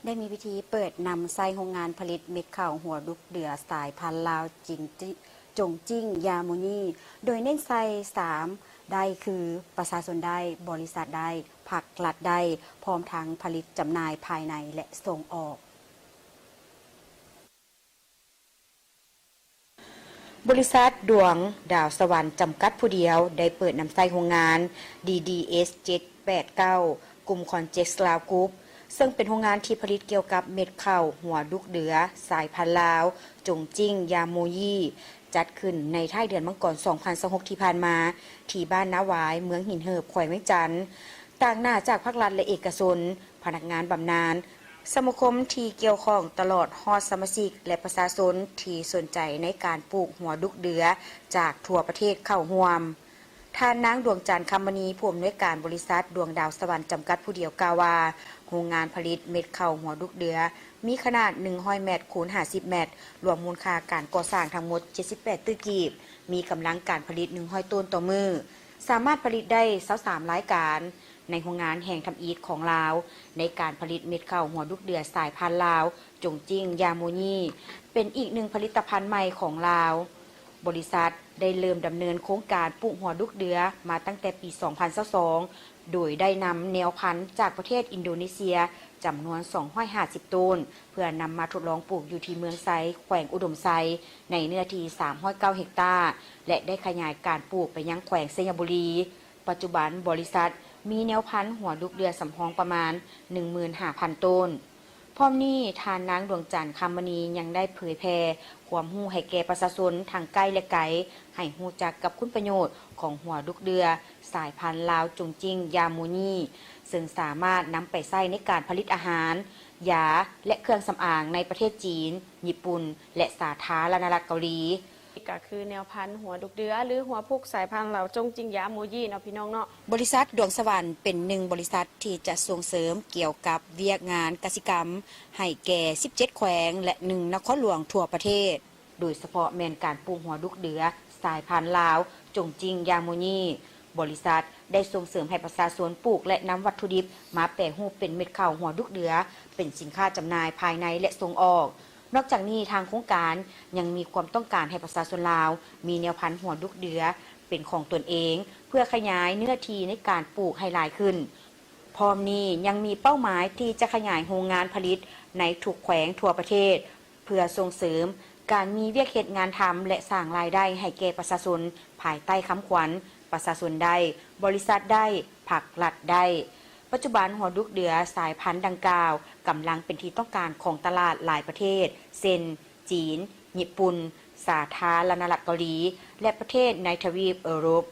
ໄດ້ມີພິທີເປີດນຳໃຊ້ໂຮງງານຜະລິດເມັດເຂົ້າຫົວດຸກເດືອສາຍພັນລາວ ຈິງຈິ ຈົງຈິງ ຢາໂມຢີ ໂດຍເນັ້ນໃສ່ສາມໄດ້ຄື ປະຊາຊົນໄດ້, ບໍລິສັດໄດ້, ພັກລັດໄດ້, ພ້ອມທັງຜະລິດຈຳໜ່າຍພາຍໃນ ແລະ ສົ່ງອອກ. ບໍລິສັດດວງດາວສະຫວັນ ຈຳກັດຜູ້ດຽວ ໄດ້ເປີດນຳໃຊ້ໂຮງງານ ດີດີເອສ ເຈັດແປດເກົ້າ ກຸ່ມ Context Laos Group ເຊິ່ງເປັນໂຮງງານທີ່ຜະລິດກ່ຽວກັບເມັດເຂົ້າຫົວດຸກເດືອ ສາຍພັນລາວ ຈົງຈິງ ຢາໂມຢີ ຈັດຂຶ້ນໃນທ້າຍເດືອນມັງກອນ ສອງພັນຊາວຫົກ ທີ່ຜ່ານມາ ທີ່ບ້ານນາຫວາຍ ເມືອງຫີນເຫີບ ແຂວງວຽງຈັນ. ຕາງໜ້າຈາກພາກລັດ ແລະ ເອກະຊົນ, ພະນັກງານບຳນານ, ສະມາຄົມທີ່ກ່ຽວຂ້ອງ ຕະຫຼອດຮອດສະມາຊິກ ແລະ ປະຊາຊົນທີ່ສົນໃຈໃນການປູກຫົວດຸກເດືອຈາກທົ່ວປະເທດເຂົ້າຮ່ວມ. ທ່ານນາງ ດວງຈັນ ຄຳມະນີ ຜູ້ອຳນວຍການບໍລິສັດດວງດາວສະຫວັນ ຈຳກັດຜູ້ດຽວ ກ່າວວ່າ ໂຮງງານຜະລິດເມັດເຂົ້າຫົວດຸກເດືອ ມີຂະໜາດ ໜຶ່ງຮ້ອຍແມັດ ຄູນ ຫ້າສິບແມັດ, ລວມມູນຄ່າການກໍ່ສ້າງທັງໝົດ ເຈັດສິບແປດຕື້ກີບ, ມີກຳລັງການຜະລິດ ໜຶ່ງຮ້ອຍໂຕນຕໍ່ມື້, ສາມາດຜະລິດໄດ້ ຊາວສາມ ລາຍການ. ໃນໂຮງງານແຫ່ງທຳອິດຂອງລາວ ໃນການຜະລິດເມັດເຂົ້າຫົວດຸກເດືອສາຍພັນລາວ ຈົງຈິງ ຢາໂມຢີ ເປັນອີກໜຶ່ງຜະລິດຕະພັນໃໝ່ຂອງລາວ. ບໍລິສັດໄດ້ເລີ່ມດຳເນີນໂຄງການປູກຫົວດຸກເດືອມາຕັ້ງແຕ່ປີ ສອງພັນຊາວສອງ ໂດຍໄດ້ນຳແນວພັນຈາກປະເທດອິນໂດເນເຊຍ ຈຳນວນ ສອງຮ້ອຍຫ້າສິບໂຕນ ເພື່ອນຳມາທົດລອງປູກຢູ່ທີ່ເມືອງໄຊ ແຂວງອຸດົມໄຊ ໃນເນື້ອທີ່ ສາມຮ້ອຍເກົ້າເຮັກຕາ ແລະ ໄດ້ຂະຫຍາຍການປູກໄປຍັງແຂວງໄຊຍະບູລີ. ປັດຈຸບັນ ບໍລິສັດມີແນວພັນຫົວດຸກເດືອສຳຮອງປະມານ ໜຶ່ງໝື່ນຫ້າພັນໂຕນ. ພ້ອມນີ້ ທ່ານນາງ ດວງຈັນ ຄຳມະນີ ຍັງໄດ້ເຜີຍແຜ່ຄວາມຮູ້ໃຫ້ແກ່ປະຊາຊົນທັງໃກ້ ແລະ ໄກ ໃຫ້ຮູ້ຈັກກັບຄຸນປະໂຫຍດຂອງຫົວດຸກເດືອສາຍພັນລາວ ຈົງຈິງ ຢາໂມຢີ ເຊິ່ງສາມາດນຳໄປໃຊ້ໃນການຜະລິດອາຫານ, ຢາ ແລະ ເຄື່ອງສຳອາງໃນປະເທດຈີນ, ຍີ່ປຸ່ນ ແລະ ສາທາລະນະລັດເກົາຫຼີ. ນີ້ກໍຄືແນວພັນຫົວດຸກເດືອ ຫຼື ຫົວພຸກສາຍພັນລາວ ຈົງຈິງ ຢາໂມຢີ ເນາະ ພີ່ນ້ອງເນາະ. ບໍລິສັດດວງສະຫວັນ ເປັນໜຶ່ງບໍລິສັດທີ່ຈະສົ່ງເສີມກ່ຽວກັບວຽກງານກະສິກຳໃຫ້ແກ່ ສິບເຈັດແຂວງ ແລະ ໜຶ່ງນະຄອນຫຼວງທົ່ວປະເທດ, ໂດຍສະເພາະແມ່ນການປູກຫົວດຸກເດືອສາຍພັນລາວ ຈົງຈິງ ຢາໂມຢີ. ບໍລິສັດໄດ້ສົ່ງເສີມໃຫ້ປະຊາຊົນປູກ ແລະ ນຳວັດຖຸດິບມາແປຮູບເປັນເມັດເຂົ້າຫົວດຸກເດືອ ເປັນສິນຄ້າຈຳໜ່າຍພາຍໃນ ແລະ ສົ່ງອອກ. ນອກຈາກນີ້ ທາງໂຄງການຍັງມີຄວາມຕ້ອງການໃຫ້ປະຊາຊົນລາວມີແນວພັນຫົວດຸກເດືອເປັນຂອງຕົນເອງ ເພື່ອຂະຫຍາຍເນື້ອທີ່ໃນການປູກໃຫ້ຫຼາຍຂຶ້ນ. ພ້ອມນີ້ຍັງມີເປົ້າໝາຍທີ່ຈະຂະຫຍາຍໂຮງງານຜະລິດໃນທຸກແຂວງທົ່ວປະເທດ ເພື່ອສົ່ງເສີມການມີວຽກເຮັດງານທຳ ແລະ ສ້າງລາຍໄດ້ໃຫ້ແກ່ປະຊາຊົນ ພາຍໃຕ້ຄຳຂວັນ ປະຊາຊົນໄດ້, ບໍລິສັດໄດ້, ພັກລັດໄດ້. ປັດຈຸບັນ ຫົວດຸກເດືອສາຍພັນດັ່ງກ່າວກຳລັງເປັນທີ່ຕ້ອງການຂອງຕະຫຼາດຫຼາຍປະເທດ ເຊັ່ນ ຈີນ, ຍີ່ປຸ່ນ, ສາທາລະນະລັດເກົາຫຼີ ແລະ ປະເທດໃນທະວີບເອີຣົບ.